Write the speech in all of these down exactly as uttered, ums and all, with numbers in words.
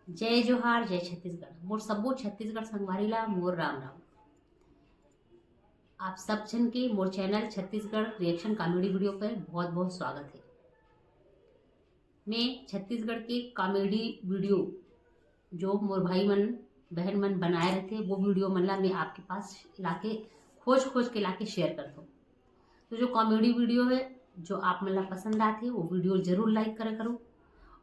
जय जोहार, जय छत्तीसगढ़। मोर सब्बो छत्तीसगढ़ संगवारी ला मोर राम राम। आप सब झन के मोर channel Chhattisgarh reaction comedy video पर बहुत बहुत स्वागत है। मैं छत्तीसगढ़ के कॉमेडी वीडियो जो मोर भाई मन बहन मन बनाए रहते, वो वीडियो मन ला मैं आपके पास लाके खोज खोज के लाके शेयर करता हूँ। तो जो कॉमेडी वीडियो है, जो आप मन ला पसंद आथे, वो वीडियो जरूर लाइक करे करो।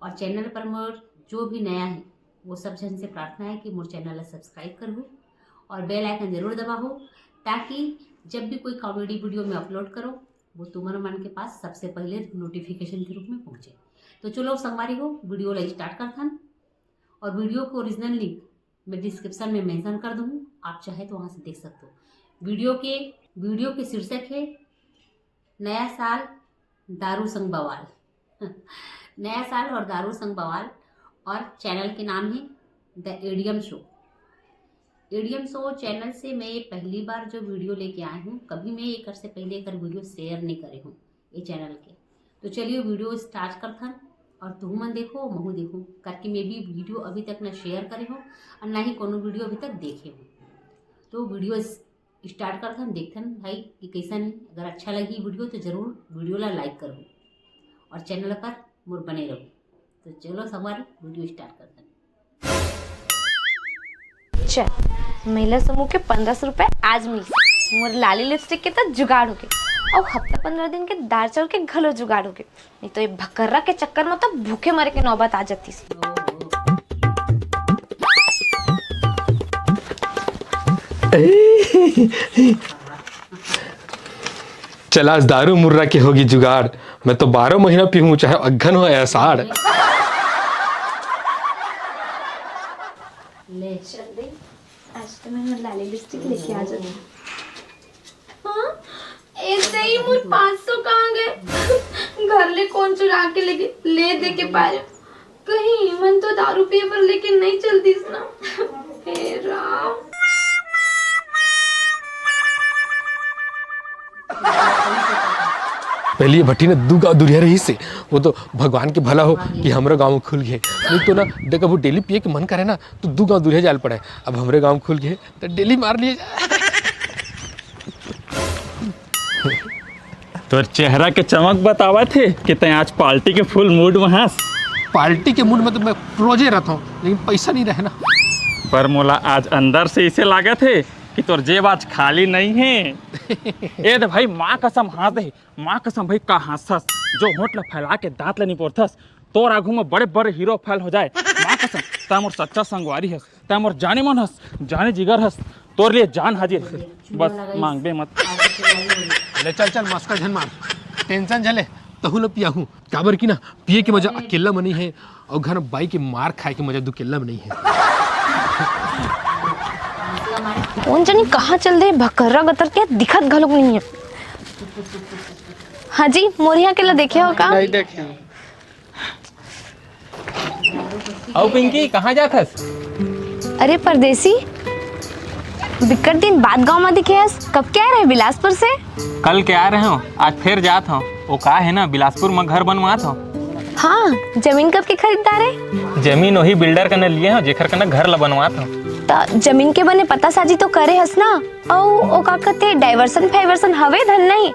और चैनल पर मोर जो भी नया है, वो सब झन से प्रार्थना है कि मोर चैनल ला सब्सक्राइब करहू और बेल आइकन जरूर दबाहू, ताकि जब भी कोई कॉमेडी वीडियो मैं अपलोड करूँ, वो तुम्हारे मन के पास सबसे पहले नोटिफिकेशन के रूप में पहुँचे। तो चलो संगवारी हो, वीडियो ला स्टार्ट करथन। और वीडियो के ओरिजिनल लिंक मैं डिस्क्रिप्शन में मेंशन कर दूँ, आप चाहे तो वहाँ से देख सकते हो। वीडियो के वीडियो के शीर्षक है नया साल दारू संग बवाल। नया साल और दारू संग बवाल। और चैनल के नाम है the ADM show. ADM show channel से मैं ये पहली बार जो वीडियो लेके आए हूँ, कभी मैं एकर से पहले एकर वीडियो शेयर नहीं करे हूँ ये चैनल के। तो चलिए वीडियो स्टार्ट करथन और तुहू मन देखो, महू देखो करके मैं भी वीडियो अभी तक ना शेयर करे हूँ और ना ही कोनो वीडियो अभी तक देखे हूँ। तो वीडियो स्टार्ट करथन, देखथन भाई कि कैसन है। अगर अच्छा लगी वीडियो तो जरूर वीडियो ला लाइक करो और चैनल पर मोर बने रहो। तो चलो संगवारी, वीडियो स्टार्ट करथन। चल, महिला समूह के पंद्रह सौ रुपए आज मिलिस। मोर लाली लिपस्टिक के त जुगाड़ होगे, अउ हफ्ता पंद्रह दिन के दार चाउर के घलो जुगाड़ होगे, नहीं तो ये भकर्रा के चक्कर में तो भूखे मरे के नौबत आ जातीस। चल आज दारू मुर्रा के होगी जुगाड़, मैं तो बारह महीना पीहूं चाहे अघन हो या साड़। ले आज तो मैं लाली लिपस्टिक लेके आ जाती। हाँ, ऐसे ही मोर पाँच सौ कहाँ गए? घर ले कौन चुरा के लेके ले दे के पारे? कहीं मन तो दारू पिए बर लेके नहीं चल दिस ना। हे राम। पहली ये भट्टी ना दू गांव दुरिया रहिस हे, वो तो भगवान के भला हो कि हमरो गांव में खुल गए, नहीं तो ना देख अब डेली पिए के मन करे ना तो दू गांव दुरिया जाल पड़े। अब हमरे गांव में खुल गए तो डेली मार लिए जा। तोर चेहरा के चमक बतावत हे कि तैं आज पार्टी के फुल मूड में हस। पार्टी के मूड में तो मैं रोजे रहता हूँ, लेकिन पैसा नहीं रहे ना। पर मोला आज अंदर से इसे लागत हे कि तोर जेब आज खाली नहीं हे। ए दे भाई, माँ कसम हंस दे, माँ कसम भाई का हंसथस, जो होंठ ला फैला के दांत ला निपोरथस, तोर आगू में बड़े बड़े हीरो फेल हो जाए। माँ कसम, तैं मोर सच्चा संगवारी हस, तैं मोर जाने मन हस, जाने जिगर हस, तोर लिए जान हाजिर। बस मांगबे मत। ले चल चल, मस्का झन मार, टेंशन झले, तहू ला पियाहू। काबर की ना, पिए के मजा अकेला में नहीं है, और घर में बाई के मार खाए के मजा दुकेला में नहीं है। कौन जानी कहाँ चल दे, भकर्रा गतर के दिखत घलोक नहीं है। हाँ जी, मोर यहाँ के ला देखे हो का? नहीं देखे हूँ। अउ पिंकी, कहाँ जात हस? अरे परदेसी, बिकट दिन बाद गांव में दिखे हस। कब के आए रहे बिलासपुर से? कल के आ रहे हो, आज फिर जात हो। वो का है ना, बिलासपुर में घर बनवात हो। हाँ, जमीन कब के खरीददार है? जमीन वही बिल्डर कने लिए हो, जेकर कने घर ला बनवात हो। त जमीन के बने पता साजी तो करे हस ना, अउ ओ का कहते डाइवर्सन फाइवर्सन हवे धन नहीं।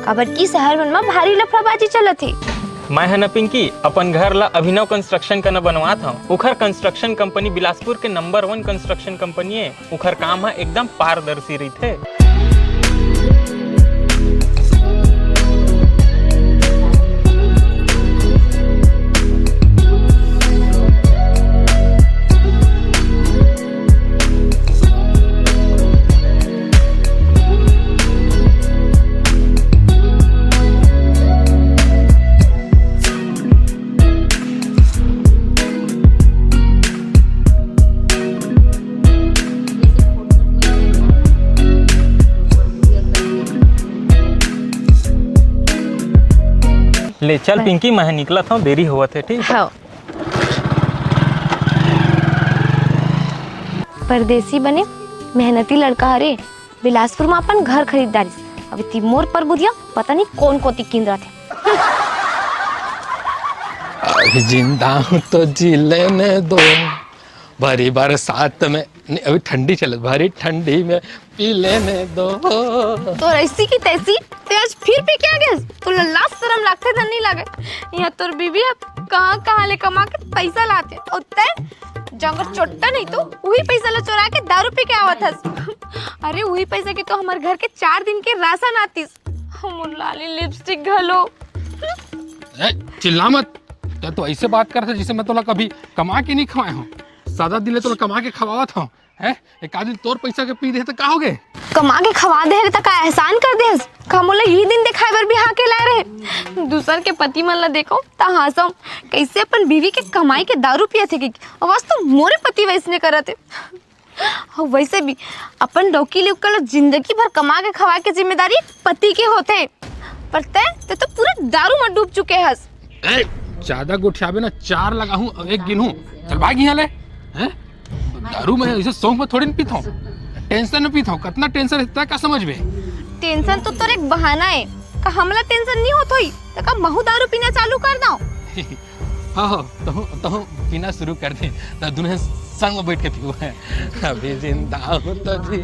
काबर की शहर मन में भारी लफड़ाबाजी चलत हे। मैं ह न पिंकी अपन घर ला अभिनव कंस्ट्रक्शन कने बनवात हव। उखर कंस्ट्रक्शन कंपनी बिलासपुर के नंबर वन कंस्ट्रक्शन कंपनी ए। उखर काम ह एकदम पारदर्शी रहिथे। ले चल पिंकी, मैं निकलत हूँ, देरी होवत है, ठीक? हाँ। परदेसी बने मेहनती लड़का हरे, बिलासपुर में अपन घर खरीद डारिस। अब इतनी मोर पर बुधिया पता नहीं कौन कोती किंद रहा थे। जिंदा हूँ तो जी लेने दो, भरी बरसात में, नहीं, अभी ठंडी चले, भरी ठंडी में पी लेने दो। तो ऐसी की तैसी, ते आज फिर पी के आ गए? तोला लाज शरम लागथे त नहीं लागे? यहाँ तोर बीबी अब कहाँ कहाँ ले कमा के पैसा लाथे, और ते जंगर चोट्टा नहीं तो वही पैसा ला चोरा के दारू पी के आवत हस। अरे वही पैसा के तो हमार घर के चार दिन के राशन आतिस, मोर लाली लिपस्टिक घलो। ए, चिल्ला मत। ते तो ऐसे बात करत हे जैसे मैं तोला कभी कमा के नहीं खवाए हूँ। सादा दिन ले तोला कमा के खवावत हूँ, हैं? एक आध दिन तोर पैसा के पी दे त का हो गे? कमा के खवा दे हे त का एहसान कर देस? का मोला यही दिन दिखाए बर बिहाव के लाए रहे? दूसर के पति मन ला देखो त हाँसो, कैसे अपन बीवी के कमाई के दारू पियत हे कि, अउ आज तो मोरे पति वैसने करत हे। अउ वैसे भी अपन डौकी ले ओकर ला जिंदगी भर कमा के खवाए के जिम्मेदारी पति के होथे, पर ते, ते तो पूरा दारू में डूब चुके हस। ए, ज्यादा गोठियाबे ना, चार लगाहूँ, एक गिनहूँ। चल भाग यहाँ ले। हैं? दारू मैं ऐसे शौक में थोड़ी ना पीता हूँ, टेंशन में पीता हूँ। कितना टेंशन है, इतना का समझ में? टेंशन तो तोर एक बहाना है, का हमला टेंशन नहीं होत होई, त का महू दारू पीना चालू कर दो? हाँ, हाँ, तहूँ, तहूँ पीना शुरू कर दे, त दुनिया संग में बैठ के पीबो है। अभी जिंदा हूँ तो जी।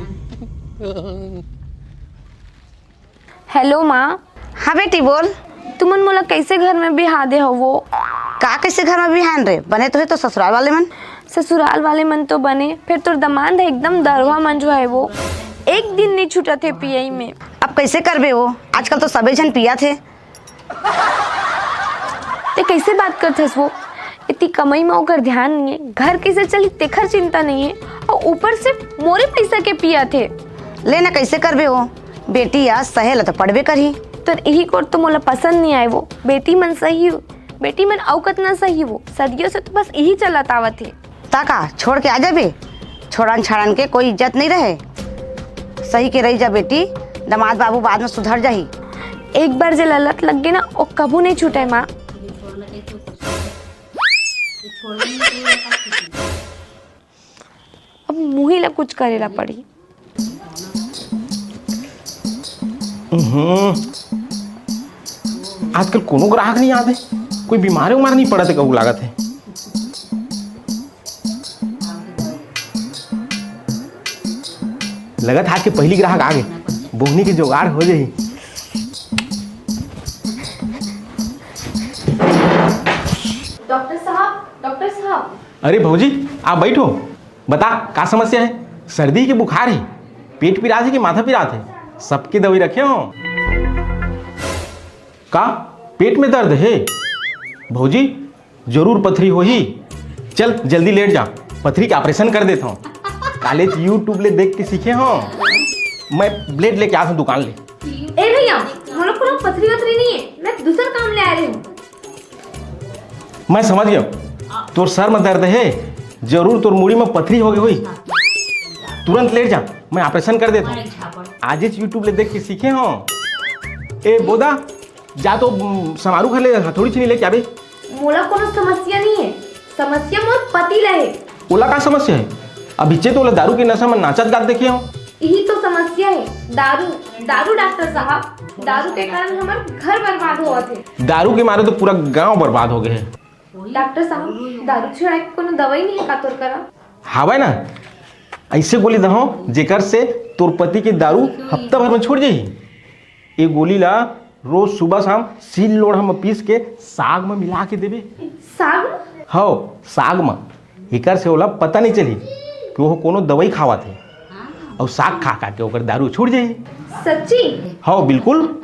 हेलो माँ। हाँ बेटी, बोल। तुमन मोला कैसे घर में बिहा दे हवो? का कैसे घर में बिहान रे? बने तो है तो ससुराल वाले मन। ससुराल वाले मन तो बने, फिर तोर दमांद है एकदम दरुहा मंजुहा है वो, एक दिन नहीं छूटत है पियई में। अब कैसे करबे वो? आजकल तो सबे झन पिया थे। ते कैसे बात करथस वो? इतनी कमाई में ओकर ध्यान नहीं है, घर कैसे चली तेखर चिंता नहीं है, और ऊपर से मोरे पैसा के पिया थे। ले ना, कैसे करबे वो? बेटी या सहे ल तो पड़बे करही। तोर यही कोर तो मोला पसंद नहीं आए वो। बेटी मन सही, बेटी मन अउ कतना सही वो। सदियों से तो बस यही चलत आवत है। ता का छोड़ के आ जाबे? छोड़न छाड़न के कोई इज्जत नहीं रहे। सही के रही जा बेटी, दमाद बाबू बाद में सुधर जाही। एक बार जे ललत लग गे ना, वो कभू नहीं छूटे माँ। अब मुही ला कुछ करे ला पड़ी। हम्म, आजकल कोनो ग्राहक नहीं आते, कोई बीमार उमार नहीं पड़त हे कहू लागत है। लगत हे आज के पहली ग्राहक आ गे, बोहनी के जुगाड़ हो जाही। डॉक्टर साहब, डॉक्टर साहब। अरे भौजी, आप बैठो, बता का समस्या है? सर्दी के बुखार है, पेट पिरात है कि माथा पिरात है? सबके दवाई रखे हो। का पेट में दर्द है? भौजी, जरूर पथरी होही। चल जल्दी लेट जा, पथरी के ऑपरेशन कर देता हूँ। कालेज YouTube ले देख के सीखे हो। मैं ब्लेड लेके आता हूँ दुकान ले। ए भैया, मोला कोनो पथरी वथरी नहीं है, मैं दूसर काम ले आ रही हूँ। मैं समझ गया, तोर सर में दर्द है, जरूर तोर मुड़ी में पथरी हो गई हुई। तुरंत लेट जा, मैं ऑपरेशन कर देता हूँ। आजेच YouTube ले देख के सीखे हो। ए बोदा, जा तो, उम, समारू घर ले हथौड़ी छीनी लेके आबे। मोला कोनो समस्या नहीं है, समस्या मोर पति ला है। ओला का समस्या है? अभी चे तो ओला दारू के नशा में नाचत गात देखे हो। यही तो समस्या है, दारू, दारू डॉक्टर साहब, दारू के कारण हमार घर बर्बाद होवत है। दारू के मारे तो पूरा गांव बर्बाद हो गए है। डॉक्टर साहब, दारू छुड़ाए के कोनो दवाई नहीं है का तोर करा? हावय ना, ऐसे गोली दहो जेकर से तोर पति के दारू हफ्ता भर में छोड़ जाही। ए गोली ला रोज सुबह शाम सील लोढ़ा में पीस के साग में मिला के देबे। साग में? हव, साग में। एकर से ओला पता नहीं चली कि वो कोनो दवाई खावत है, और साग खा खा के ओकर दारू छूट जाही। सच्ची? हव, बिल्कुल।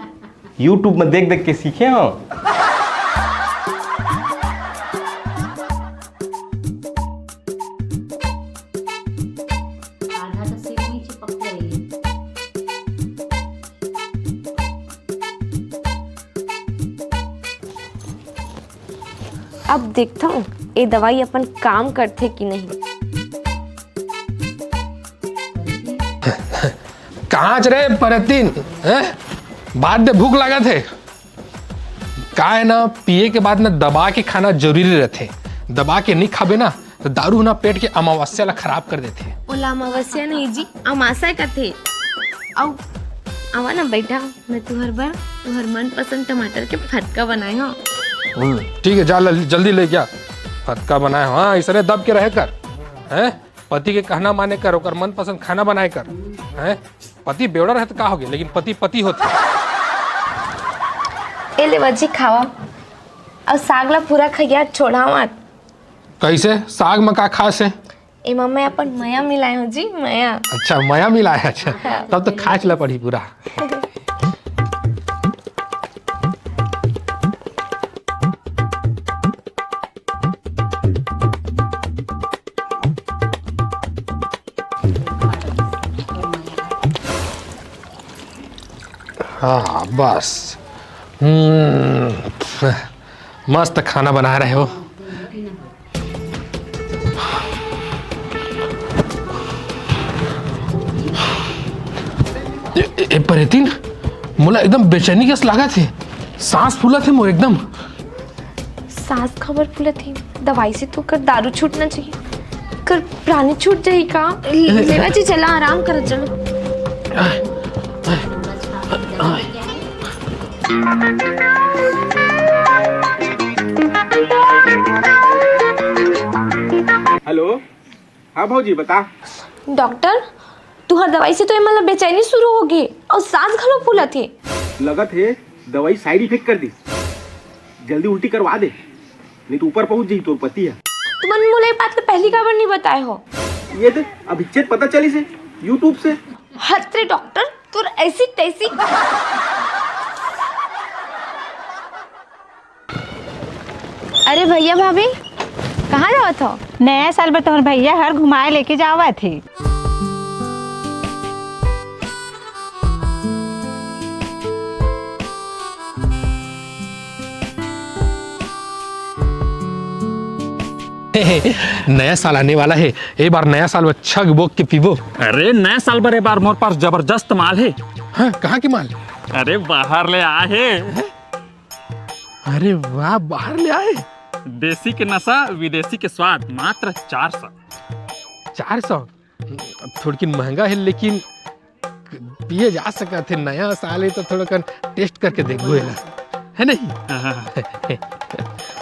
YouTube में देख देख के सीखे हो। आधा तो सिर नीचे पकड़ रही है। अब देखता हूँ ये दवाई अपन काम करथे कि नहीं। कहाँ च रे परतीन, हैं? बात दे भूख लागत है। का है ना, पिए के बाद ना दबा के खाना जरूरी रहथे। दबा के नहीं खाबे ना, तो दारू ना पेट के अमावस्या ला खराब कर देथे। ओला अमावस्या नहीं जी, अमाशय कथे। आओ, आवा ना बैठा, मैं तुहर बर, तुहर मनपसंद टमाटर के फटका बनाए हूँ। हम्म, ठीक है, जा ल-, जल्दी ले जा। फतका बनाए हो, हाँ, इसने दब के रहे कर, हैं? पति के कहना माने कर, ओकर मनपसंद खाना बनाए कर, हैं? पति बेवड़ा रहे तो का होगे, लेकिन पति पति होथे। ए ले बच्ची खावा, अउ साग ला पूरा खइया, छोड़ा मत। कैसे? साग में का खास है? एमा मैं अपन मया मिलाए हूँ जी, मया। अच्छा, मया मिलाए, अच्छा। हाँ। तब तो खाच ला पड़ी पूरा। हाँ, बस। हम्म, मस्त खाना बना रहे हो। ए, ए, ए, परेतिन, मोला एकदम बेचैनी कस लागत हे। सांस फूलत हे मोर एकदम। सांस खबर फूलत हे। दवाई से तो कर दारू छूटना चाहिए। कर प्राणी छूट जाही का? ले-, लेवा जी, चला, आराम कर, चलो। हेलो। हाँ भौजी, बता। डॉक्टर, तुहर दवाई से तो एमन ला बेचैनी शुरू हो गे अउ सांस घलो फूलत हे। लगत हे दवाई साइड इफेक्ट कर दिस। जल्दी उल्टी करवा दे, नहीं तो ऊपर पहुंच जाही तोर पति ह। तुमन मोला ये बात ला पहली काबर नहीं बताए हो? ये दे, अब इच्चेत पता चलिस हे YouTube से। हत रे डॉक्टर, तोर ऐसी तैसी। अरे भैया भाभी, कहाँ जावत हो? नया साल बर तोहर भैया हर घुमाए लेके जावत हे। नया साल आने वाला है, ए बार नया साल में छग बोक के पीबो। अरे नया साल बर ए बार मोर पास जबरदस्त माल है। हाँ, कहाँ के माल? अरे बाहर ले आए है। अरे वाह, बाहर ले आए। देसी के नशा, विदेशी के स्वाद, मात्र चार सौ। चार सौ? अब थोड़किन महंगा है, लेकिन पिए जा सकत है। नया साल है तो थोड़ा कन टेस्ट करके देखबो एला, है नहीं? हाँ, हाँ, हाँ।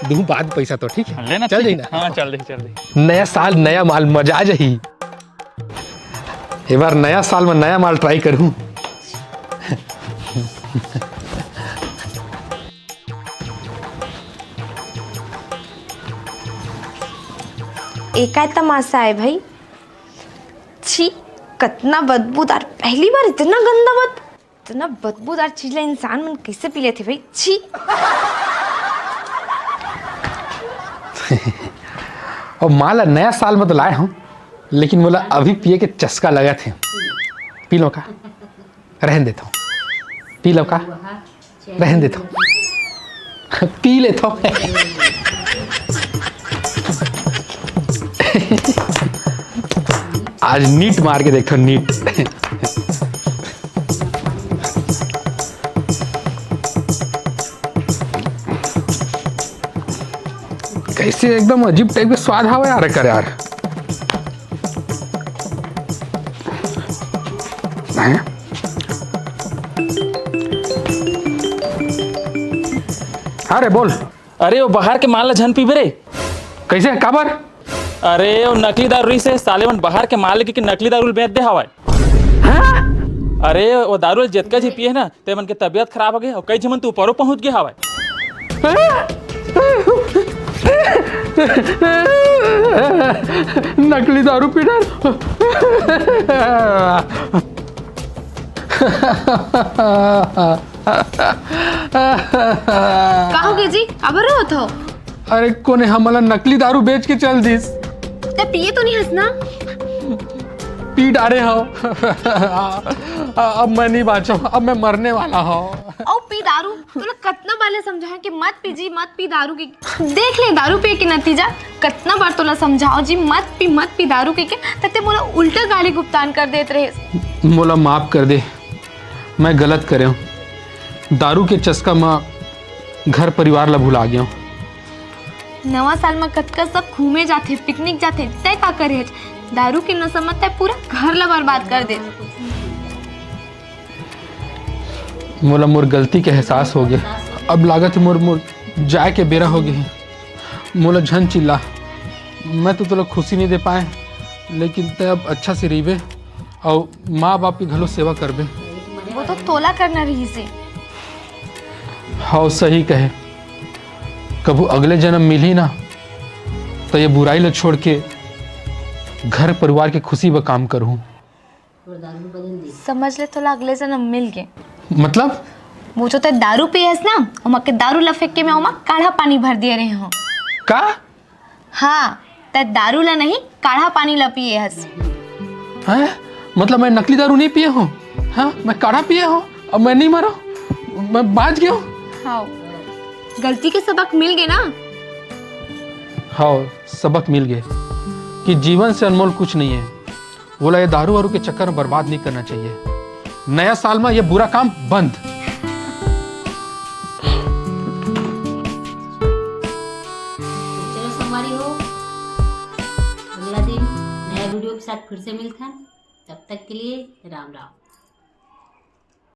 दूँ बाद पैसा तो, ठीक है? लेना चल ठीक है। जाई ना। हाँ, चल दे, चल दे। नया साल, नया माल, मजा आ जाही। ए बार नया साल में नया माल ट्राई करहूँ। एका तमाशा है भाई। छी, कतना बदबूदार, पहली बार इतना गंदा बद-, इतना बदबूदार चीज ला इंसान मन कैसे पी लेथे भाई? छी। अब माल नया साल में तो लाए हूँ, लेकिन मोला अभी पिए के चस्का लगत हे। पी लो का? रहन देथव। पी लो का? रहन देथव। पी लेथव। आज नीट मार के देखथव, नीट। कैसे एकदम अजीब टाइप के स्वाद हवे यार, एकर यार। हैं? हाँ रे, बोल। अरे, वो बाहर के माल ला झन पीबे रे। कैसे? काबर? अरे, वो नकली दारू रहिस हे, साले मन बाहर के माल लेके नकली दारू ल बेच दे हवय। हाँ? अरे, वो दारू ल जेतका झी पिए हे ना, ते मन के तबीयत खराब हो गे, अउ कई झमन तो ऊपरो पहुंच गे हवय। नकली दारू पी डर। का हो गया जी? काबर रोत हो? अरे, कोने हमला नकली दारू बेच के चल दिस। ते पिए तो नहीं हस ना? पी डारे हो। अब मैं नहीं बांचो, अब मैं मरने वाला हूँ। ओ पी दारू, तोला कतना बार ले समझाए कि मत पी जी, मत पी दारू के। देख ले दारू पिए के नतीजा, कतना बार तोला समझाओ जी, मत पी, मत पी दारू के, के तते मोला उल्टा गाली गुप्तान कर देत रहे। मोला माफ कर दे, मैं गलत करे हूँ। दारू के चस्का म घर परिवार ला भुला गया हूँ। नवा साल म कतका सब घूमे जाथे, पिकनिक जाथे, तय का करे हच? दारू के नशा म तय पूरा घर ला बर्बाद कर दे। मोला मोर गलती के एहसास हो गए। अब लागत हे मोर, मोर जाए के बेरा हो गे हे। मोला झन चिल्ला, मैं तो तोला खुशी नहीं दे पाए, लेकिन तै अब अच्छा से रहिबे अउ माँ बाप के घलो सेवा करबे। वो तो तोला करना रहिस हे। हव, सही कहे। कभू अगले जन्म मिलही ना, तो ये बुराई ला छोड़ के घर परिवार के खुशी बर काम करहूँ। समझ ले, तोला अगले जन्म मिल गे। मतलब? वो जो तै दारू पिए हस ना, ओमा के दारू ला फेंक के मैं ओमा काढ़ा पानी भर दिए रहे हूँ। का? हाँ, तै दारू ला नहीं, काढ़ा पानी ला पिए हस। हैं? मतलब मैं नकली दारू नहीं पिए हूँ? हाँ, मैं काढ़ा पिए हूँ। अब मैं नहीं मरा, मैं बाँच गया हूँ। हाँ, गलती के सबक मिल गे ना। हाँ, सबक मिल गे कि जीवन से अनमोल कुछ नहीं है। वोला ये दारू वारू के चक्कर में बर्बाद नहीं करना चाहिए। नया साल में ये बुरा काम बंद। चलो संगवारी हो, अगला दिन नया वीडियो के साथ फिर से मिलथन। तब तक के लिए राम राम।